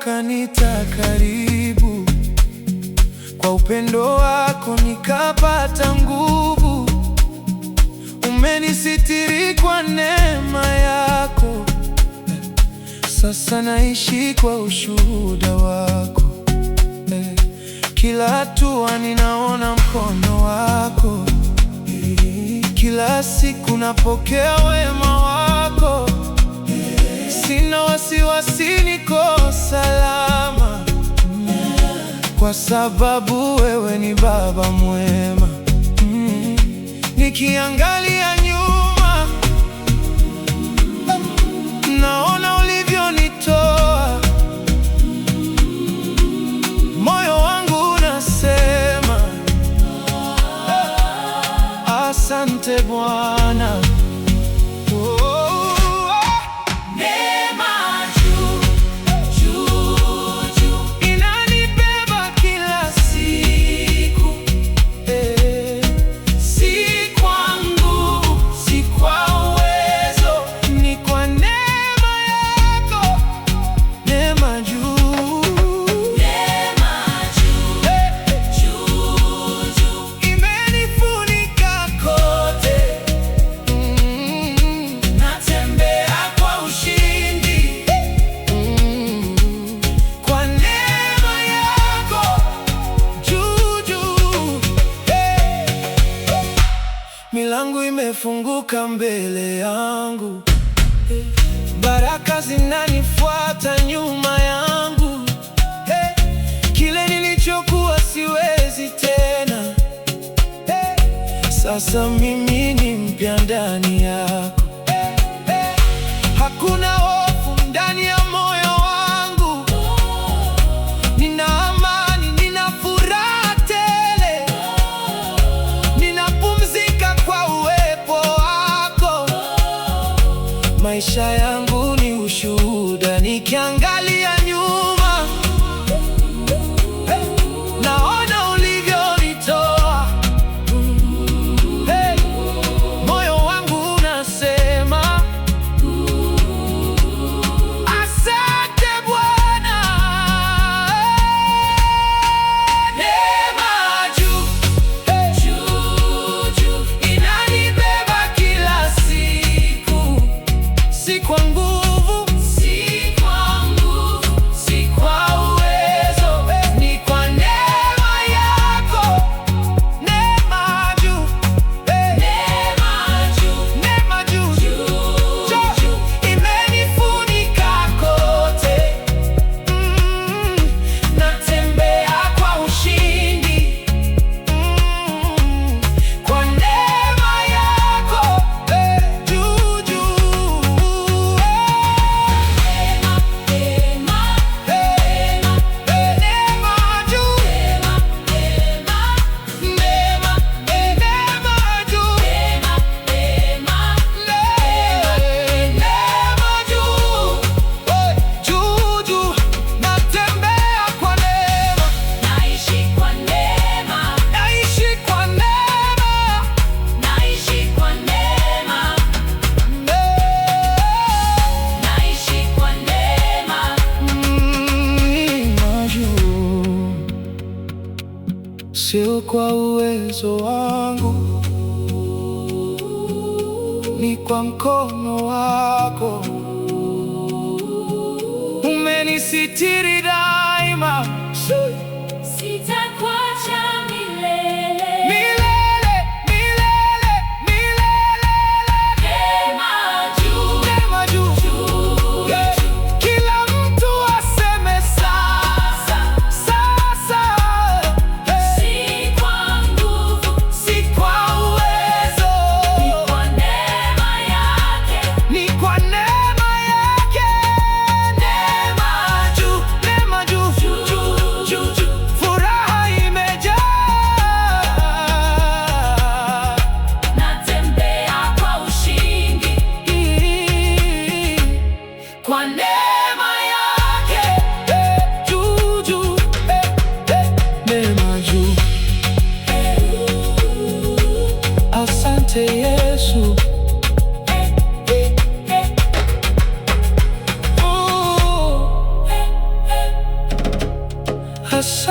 Ukaniita karibu, kwa upendo wako nikapata nguvu. Umenisitiri kwa neema yako, sasa naishi kwa ushuhuda wako. Kila hatua ninaona mkono wako, kila siku napokea wema wako. Sina wasiwasi, niko salama, kwa sababu wewe ni Baba mwema. Nikiangalia nyuma, naona ulivyonitoa, moyo wangu unasema asante Bwana. Oh. Neema juu, juu, juu Inanibeba kila siku, eh. Si kwa nguvu, si kwa uwezo, ni kwa neema yako, neema juu. Neema juu, Eh, juu, juu imenifunika kote. Natembea kwa ushindi. Kwa neema yako juu juu, hey. Milango imefunguka mbele yangu, baraka zinanifuata nyuma yangu, hey. Kile nilichokuwa siwezi tena, hey. Sasa mimi ni mpya ndani yako, hey. Hakuna hofu ndani ya moyo wangu, nina amani, nina furaha tele, ninapumzika kwa uwepo wako. Maisha yangu ni ushuhuda, nikiangalia nyuma naona ulivyonitoa. Hey, moyo wangu unasema asante Bwana. Neema juu, Juu, juu inanibeba kila siku, si kwa nguvu, Si kwa nguvu, si kwa uwezo, ni kwa neema yako. Neema juu, Neema juu, neema juu, juu, juu imenifunika kote. Natembea kwa ushindi, kwa neema yako, juu juu, Neema, neema, neema, neema juu, neema, neema, neema, neema juu, neema, neema, neema juu, juu juu, natembea kwa neema, Naishi kwa neema, naishi kwa neema. Naishi kwa neema, naishi kwa neema. Neema juu, sio kwa uwezo wangu, ni kwa mkono wako. Umenisitiri daima. Sitakuacha milele. Milele, milele, milele. Neema juu, Neema juu, juu, yeah. Kila mtu aseme sasa, sasa, hey. Si kwa nguvu, Si kwa uwezo, ni kwa neema yake. Ni kwa neema yake. Neema juu, neema Sasa.